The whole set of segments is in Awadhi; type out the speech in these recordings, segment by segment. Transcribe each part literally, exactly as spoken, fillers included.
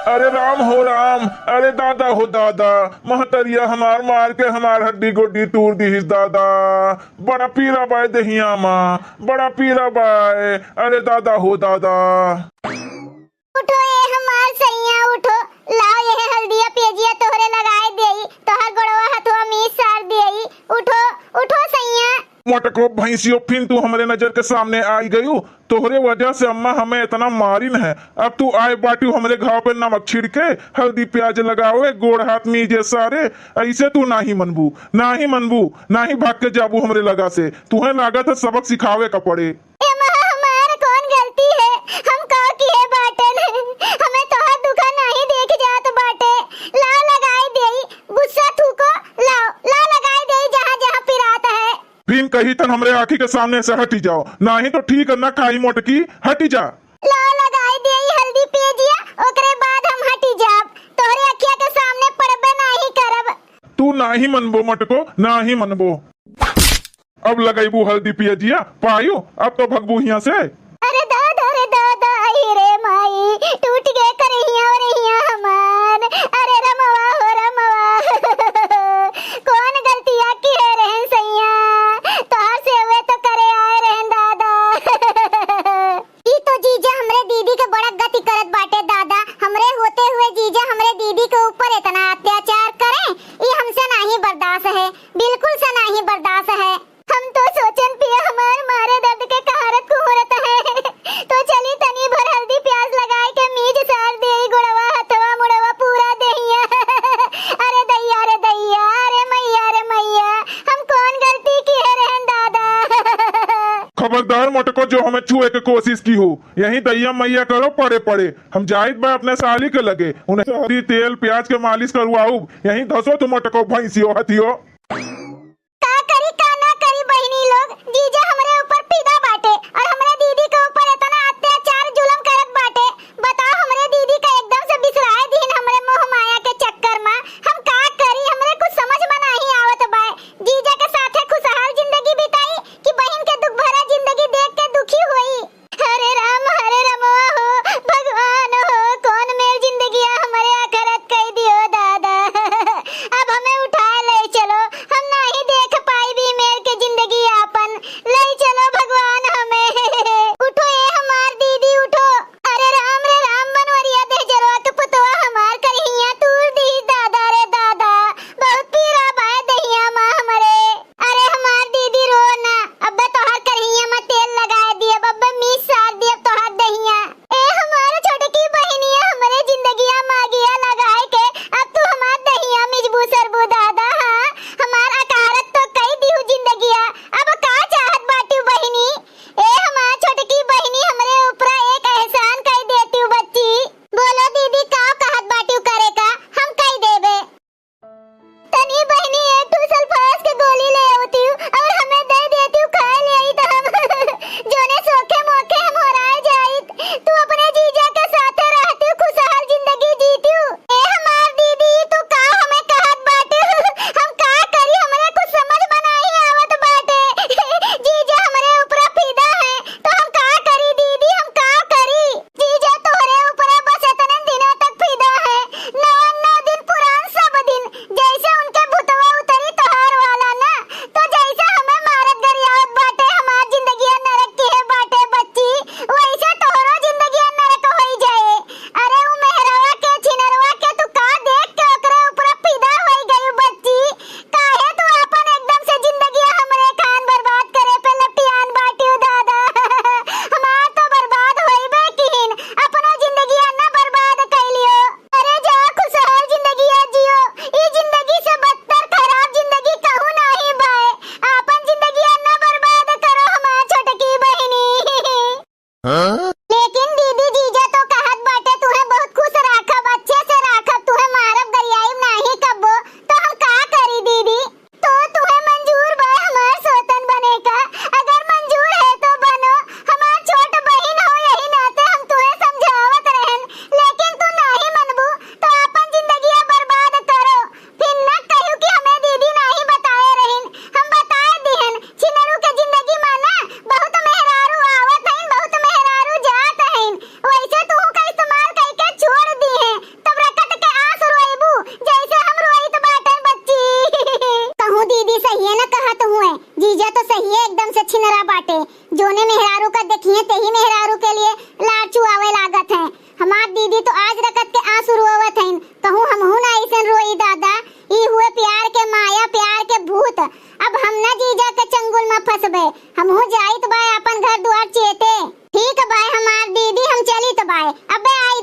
अरे राम हो राम, अरे दादा हो दादा, महतरिया हमार मार के हमार हड्डी गोड्डी तूर दिहिस दादा। बड़ा पीरा बाय देहिया मा, बड़ा पीरा बाय, अरे दादा हो दादा। उठो ए हमार सैया, उठो, लाओ यह हल्दिया पेजिया तोहरे लगाए देई, तोहर गोड़वा हथवा मीस सार देई। उठो, उठो सैया। मोटको भैंसियो, फिन तू हमरे नजर के सामने आई गयू। तोहरे वजह से अम्मा हमें इतना मारिन है। अब तू आए बाटू हमरे घाव पे नमक छिड़के, हल्दी प्याज लगावे, गोड़ हाथ मीजे सारे। ऐसे तू नाही मनबू, नाही मनबू, नाही भाग के जाबू हमरे लगा से। तुहे लागत है सबक सिखावे का पड़े। ए माँ, हमार कौन गलती है? हम का किहे बाटेन? हमें तोहार दुखा नाही देख जात बाटे। लाओ लगाई देई, गुस्सा थूको, लाओ, लाओ लगाई देई जहाँ जहाँ पिरात है। फिन कही तन हमरे आँखी के सामने से हटी जाओ, नाही तो ठीक न खाई मोटकी, हटी जा। लाओ लगाई देई हल्दी पेजिया, ओकरे बाद हम हटी जाब। तोहरे अखिया के सामने पड़बे नाही करब। तू नाही मनबो मोटको, नाही मनबो। अब लगैबू हल्दी पेजिया, पायो, अब तो भगबू हियाँ से। अरे दादा रे दादा, आई रे माई, टूट गए करहिया वरहिया हमार। अरे रमवा हो रमवा, कौन गलतिया किहे रहन सैया, तोहार से हुए तो करे आए रहन दादा। ई तो जीजा हमरे दीदी के बड़ा गति करत बाटे दादा, हमरे होते हुए जीजा हमरे दीदी के ऊपर इतना अत्याचार करे, ई हमसे नाही बर्दाश्त है, बिल्कुल से नाही बर्दाश्त है। हम तो सोचन पिया हमार मारे दर्द के कहारत कुहरत है। तो चली तनी भर हल्दी प्याज लगाए के मीज सार देई गोड़वा हथवा मुड़वा पूरा देहिया। अरे दैया रे दैया, अरे मैया रे मैया, हम कौन गलती किहे रहन दादा। खबरदार मोटको जो हमें छुए के कोशिश किहू, यही दैया मैया करो पड़े पड़े। हम जाइत बा अपने साली के लगे, उन्हें हल्दी तेल प्याज के मालिश करवाऊब, यही धसो तू मोटको भैंसियो हथियो। का करी का ना करी बहिनी लोग, जीजा हमरे ऊपर फिदा बाटे और हमरे दीदी के ऊपर इतना अत्याचार जुलम करत बाटे। बताओ, हमरे दीदी का एकदम से बिसराए दीन हमरे मोह माया के चक्कर मा। हम का करी, हमरे कुछ समझ मा नाही आवत बाय। जीजा के साथे खुशहाल जिंदगी बिताई कि बहिन के दुख भरा जिंदगी देख के दुखी होई। हरे राम हरे रमवा हो, भगवान हो, कौन मेर जिंदगिया हमरे आखरत कई दियो दादा। अब हमें उठाए ले चलो, हम ना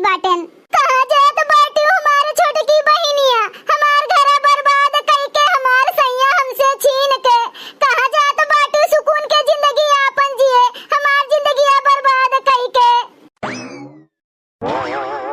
बाटेन। कहाँ जात बाटू हमार छोटकी बहिनिया, हमार घरा बर्बाद कइके, हमार सैया हमसे छीन के, कहाँ जात बाटू सुकून के जिंदगी आपन जिए, हमार जिंदगिया बर्बाद कइके।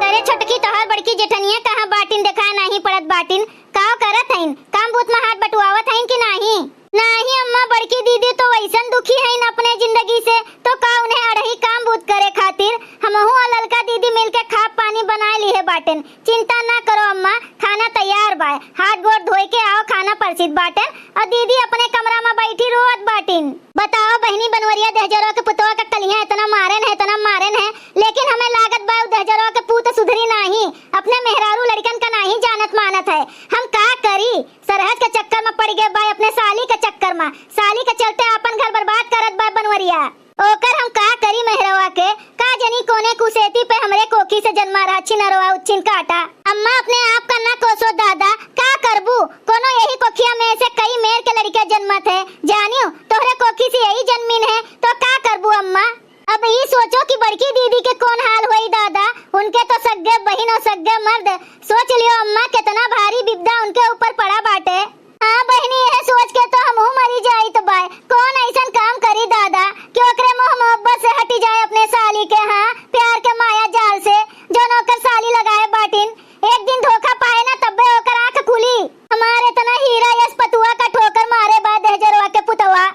अरे छोटकी, तोहार बड़की जेठनिया कहाँ बाटिन, देखाए नाहीं पड़त बाटिन, काव करत हइन, काम बूत में हाथ बटुआवत हइन कि नाहीं? नाहीं अम्मा, बड़की दीदी तो वइसन दुखी हइन अपने जिंदगी से, तो का उन्हें अड़ही काम बूत करे खातिर? हमहू और ललका दीदी मिलके खाब पानी बनाए लिहे बाटेन। चिंता ना करो अम्मा, खाना तैयार बाय, हाथ गोड़ धोए के आओ, खाना परसित बाटेन। और दीदी अपने कमरा में बैठी रोवत बाटिन। बताओ बहिनी बनवरिया, दहजरो के पुतवा का कलिया इतना मारेन है, इतना मारेन है, लेकिन हमें लागत बा उ दहजरो के पूत सुधरी नाहीं, अपने मेहरारू लड़िकन का नाहीं जानत मानत है। हम का करी? सरहज के चक्कर में पड़ गए बा, अपने साली के चक्कर में। साली के चलते आपन घर बर्बाद करत बा बनवरिया। ओकर हम का करी मेहरवा के? का जनी कोने कुसेती पे हमरे कोखी से जन्मा रहा, छिनरवा उच्छिन काटा। अम्मा अपने आप का ना कोसो दादा, का करबू? कोनो यही कोखिया में से कई मेर के लड़िका जन्मत है। जानियो, तोहरे कोखी से यही जन्मिन है, तो का करबू अम्मा? अब ई सोचो कि बड़की दीदी के कौन हाल होई दादा, उनके तो सग्गे बहिन और सग्गे मर्द। सोच लियो अम्मा, कितना भारी विपदा उनके ऊपर पड़ा बाटे। हाँ बहिनी, यह सोच के तो हमहू मरी जाइत बाय। कौन ऐसन काम करी दादा कि ओकरे मोह मोहब्बत से हटी जाए अपने साली के, हाँ, प्यार के माया जाल से, जौन ओकर साली लगाए बाटिन। एक दिन धोखा पाए ना, तब्बे ओकर आँख खुली। हमार इतना हीरा यस पतुआ का ठोकर मारे बा दहजरवा के पुतवा।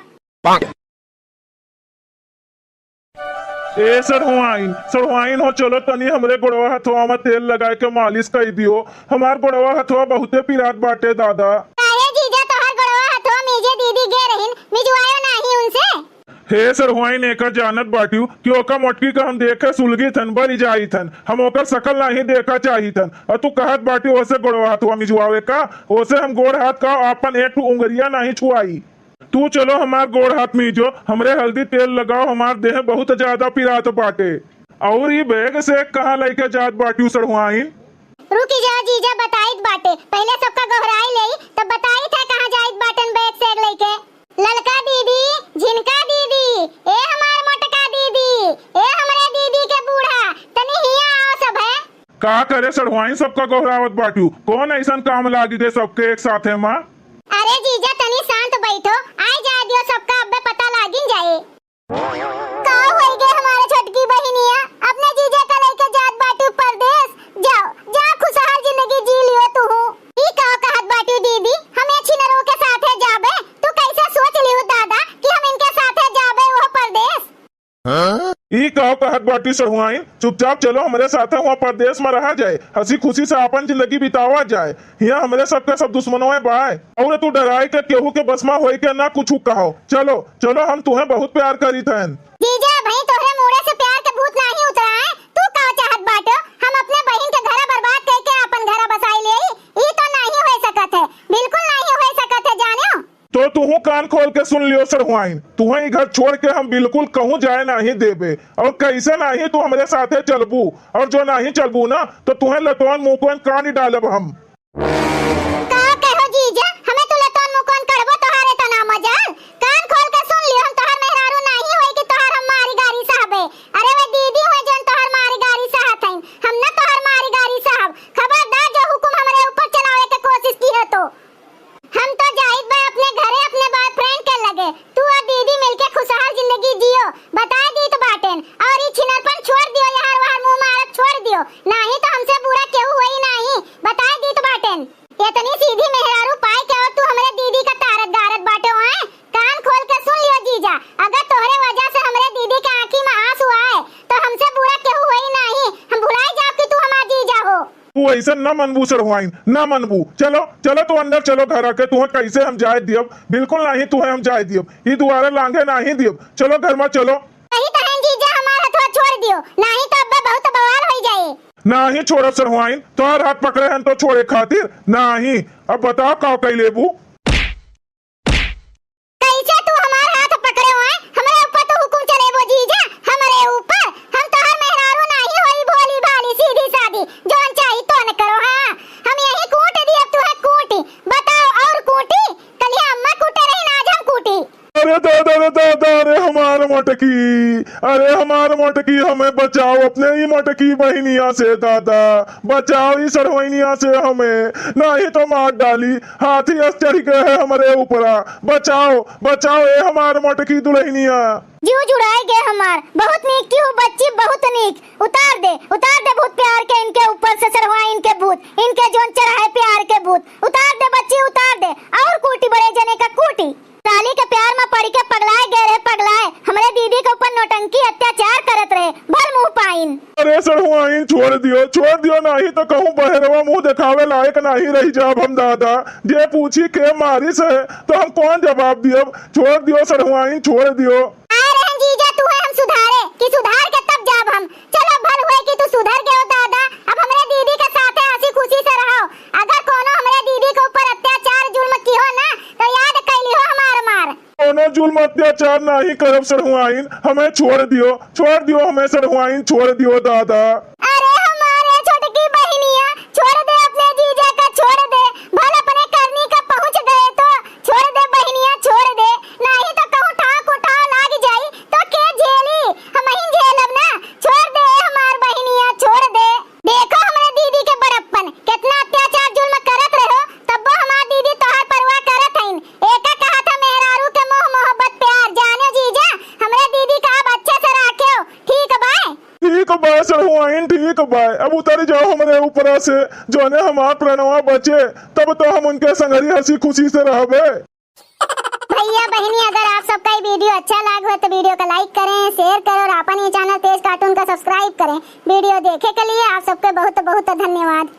ए सढ़ुआइन, सढ़ुआइन हो, चलो तनी हमरे गोड़वा हथवा में तेल लगाए के मालिश कई दियो। हमार गोड़वा हथवा बहुते पिरात बाटे दादा। काहे जीजा, तोहार गोड़वा हथवा मीजे दीदी गे रहिन, मिजवायो नाही उनसे? हे सढ़ुआइन, एका जानत बाटियो कि ओका मोटकी का हम देखे सुलगी थन, बरी जाई थन। हम ओकर शकल नाही देखा चाही थन। और तू कहत बाटियो ओसे गोड़वा हथवा मिजवावे का? ओसे हम गोड़ हाथ का आपन एक ठो उंगरिया नाही छुआई। तू चलो हमार गोड़ हाथ मीजो, हमरे हल्दी तेल लगाओ, हमार देह बहुत ज्यादा पिरात बाटे। और ई बैग से कहाँ लइके जात बाटियो सढ़ुआइन? रुकी जा जीजा, बताइत बाटे, पहिले सबका गोहराई लेई, तब बताइत है कहाँ जाइत बाटन बैग से लइके। ललका दीदी, झिनका दीदी, ए हमार मोटका दीदी, ए हमरे दीदी के बूढ़ा, तनी हिया आओ सब है। का करे सढ़ुआइन सबका गोहरावत बाटियो, कौन ऐसन काम लागी गए सबके एक साथे मा? अरे जीजा, तनी शांत बैठो, आई जाए दियो सबका, अब्बे पता लागिन जाए। का होई गे हमारे छोटकी बहिनिया, अपने जीजा का लइके जात बाटियो परदेस? जाओ, जा खुशहाल जिंदगी जी लियो तुहू। ई का कहत बाटियो दीदी, हम ये छिनरो के साथे जाबे? तू कैसे सोच लियो दादा कि हम इनके साथे जाबे वो परदेस? ई का कहत बाटियो सढ़ुआइन? चुपचाप चलो हमरे साथे वहाँ परदेस में रहा जाए, हंसी खुशी से आपन जिंदगी बितावा जाए। हियाँ हमरे सबके सब दुश्मनों बाय। और तू डराए के केहू के बस में होए के ना कुछ कहो। चलो, चलो, हम तुहें बहुत प्यार करी थन। जीजा, भाई तोहरे मुड़े से प्यार के भूत नाही उतरा है। तू का चाहत बाटो? हम अपने बहिन के घरा बर्बाद करके आपन घरा बसाई लेई? ई तो नाही होए सकत है, बिल्कुल नाही होए सकत है, जानियो। तो तुहू कान खोल के सुन लियो सढ़ुआइन, तुहें ई घर छोड़ के हम बिल्कुल कहूँ जाए नाही देबे, और कैसे नाही तू हमरे साथे चलबू, और जो नाही चलबू ना तो तुहें लतौन मुँह को कान ही डालब हम। का कहो जीजा, हमें तू लतौन मुँह कौन करबो, तोहारे तो ना मजाल। कान खोल के सुन लियो, हम तोहार मेहरारू नाही होई कि तोहार हम मारी गारी सहबे। अरे वे दीदी होई जौन तोहार मारी गारी सहत हईन, हम ना तोहार मारी गारी सहब। खबरदार जो हुकुम हमरे ऊपर चलावे के कोशिश की है तो। हम तो जाइत बा अपने घरे अपने बॉयफ्रेंड के लगे। तू और दीदी मिलके खुशहाल जिंदगी जियो, बताए दीत बाटेन। और ई छिनरपन छोड़ दियो, यार वार मुँह मारत छोड़ दियो, नाही तो हमसे बुरा केहू होई नाही, बताए दीत बाटेन। इतनी सीधी मेहरारू पाए के और तू हमरे दीदी का तारत गारत बाटो आए। कान खोल के सुन लियो जीजा, अगर तोहरे वजह से हमरे दीदी के आँखी में आंसू आए तो हमसे बुरा केहू होई नाही, हम भुलाई जाब कि तू हमार जीजा हो। तू ऐसन न मनबू सढ़ुआइन, न मनबू। चलो, चलो तू अंदर चलो घर आके, तुहें कैसे हम जाए दियब? बिल्कुल नाही तुहें हम जाए दियब, ई दुआरे लांघे नाही दियब। चलो घर में चलो। कही तहन जीजा हमार हथवा छोड़ दियो, नाही तो अब्बे बहुत बवाल होई जाए। नाही छोड़ब सढ़ुआइन, तोहर हाथ पकड़े हन तो छोड़े खातिर नाही। अब बताओ का कई लेबू? कैसे तू हमार हाथ पकड़े हुए, हमरे ऊपर तो हुकुम चलेबो जीजा, हमरे ऊपर? हम तोहर मेहरारू नाही होई भोली भाली सीधी सादी, जौन चाही तौन करो। हाँ, हम यही कूट दियब तुहे कूटी, बताओ और कूटी? कलिया अम्मा कूटे रही ना, आज हम कूटी। अरे दादा रे दादा रे हमार मोटकी। अरे हमार मोटकी, हमें बचाओ अपने ई मोटकी बहिनिया से दादा, बचाओ ई सढ़ुआइनिया से हमें, नाहीं तो मार डाली, हाथी अस चढ़ गए है हमरे ऊपरा, बचाओ, बचाओ ए हमार मोटकी दुलहिनिया। जीव जुड़ाए गए हमार, बहुत नीक की हो बच्ची, बहुत नीक। उतार दे, उतार दे भूत प्यार के इनके ऊपर से, सढ़ुआइन के भूत, इनके जोन चढ़ाए प्यार के भूत। उतार दे बच्ची, उतार दे, और कूटी बड़े जने का कूटी। साली के प्यार में पड़ के पगलाए गए रहे, पगलाए। हमरे दीदी के ऊपर नौटंकी अत्याचार करत रहे, भल मुँह पाइन। अरे सढ़ुआइन, छोड़ दियो, छोड़ दियो, नाहीं तो कहूँ बहरवा मुँह देखावे लायक नाहीं रहि जाब हम दादा। जे पूछी के मारिस है, तो हम कौन जवाब दियब? छोड़ दियो सढ़ुआइन, छोड़ दियो। आए रहन जीजा, तू है हम सुधारे, कि सुधार के तब जाब हम। चलो, भल हुए कि तू सुधर गयो दादा। अब हमरे दीदी के साथे हँसी खुशी से रहो। अगर कोनो हमरे दीदी के ऊपर अत्याचार जुल्म किहो ना, तो याद कैली हो हमार मार। कोनो जुल्म अत्याचार नाहीं करब सढ़ुआइन, हमें छोड़ दियो, छोड़ दियो हमें सढ़ुआइन, छोड़ दियो दादा। अरे हमारे छोटकी बहिनिया, छोड़ दे अपने जीजा का, छोड़ दे। भल अपने करनी का पहुँच गए तो छोड़ दे बहिनिया, छोड़ दे। नाहीं तो कहूँ ठाव को ठाव लाग जाई तो के झेली? हमहीं झेलब ना। छोड़ दे हमार बहिनिया, छोड़ दे। देखो हमरे दीदी के बड़प्पन, कितना अत्याचार जुल्म करत रहो, तब्बो हमार दीदी तोहार परवाह करत हईन। एका कहा था मेहरारू के मोह मोहब्बत प्यार। जानो जीजा, हमरे दीदी का अब अच्छे से राखेव, ठीक बाय? ठीक बाय सढ़ुआइन, ठीक बाय। अब उतर जाओ हमरे ऊपरा से, जौने हमार प्रणवा बचे, तब तो हम उनके संगरी हँसी खुशी से रहबे। भैया बहिनी, अगर आप सबका ये video अच्छा लाग हो तो video का like करें, share करें और अपन ये channel तेज cartoon का subscribe करें। Video देखे के लिए आप सबके बहुत बहुत धन्यवाद।